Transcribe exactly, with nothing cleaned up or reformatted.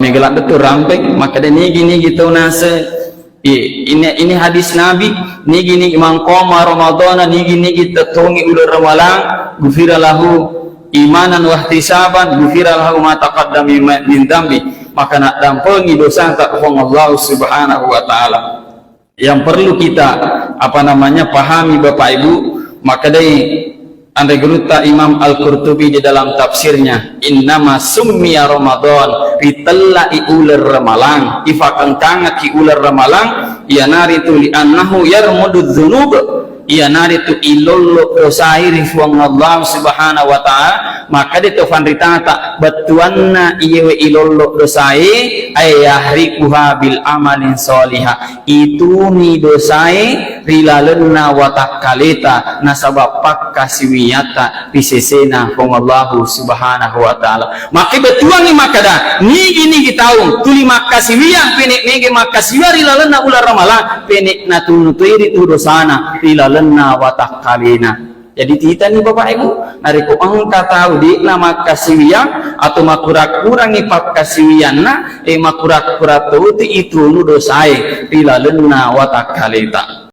Gela' betul rampeng, makkeda nigi-nigi tau nase-, i-, ini, ini hadis Nabi, nigi-nigi mangkoma Ramadana, nigi-nigi tetongi uleng Ramalang, gufira lahu imanan wahtisaban, gufira lahu ma taqaddama min, min dambi, maka naddampengi dosata Puang Allah Subhanahu wa Ta'ala. Yang perlu kita, apa namanya, pahami, Bapak Ibu, makkedai anre gurutta Imam Al-Qurtubi di dalam tafsirnya, "Innama summiya Ramadan," ritellai uleng Ramalang, ifakengkangekki uleng Ramalang, iyanaritu li'annahu yarmududz dzunub, iyanaritu ilollo dosai ri Puang Allah Subhanahu wa Ta'ala. Makkeda to fanritata, bettuanna iyewe ilollo dosai, ay yahriquha bil amalin shalihah, ituni dosae ri lalenna watakkaleta nasaba pakkasiwiyatta ri sesena Puang Allahu Subhanahu wa Ta'ala. Makkebettuangngi makkeda, nigi-nigi tau tuli makkasiwiyang, pene' mege makkasiwiya ri lalenna uleng Ramalang, pene' natunu toi ritu dosana ri lalenna watakkalena. Jadi titani Bapak Ibu, narekko engka tau de'na makkasiwiyang atau makkura-kurangi pakkasiwiyanna, e, makkura-kura toti itunu dosae ri lalenna watakkaleta.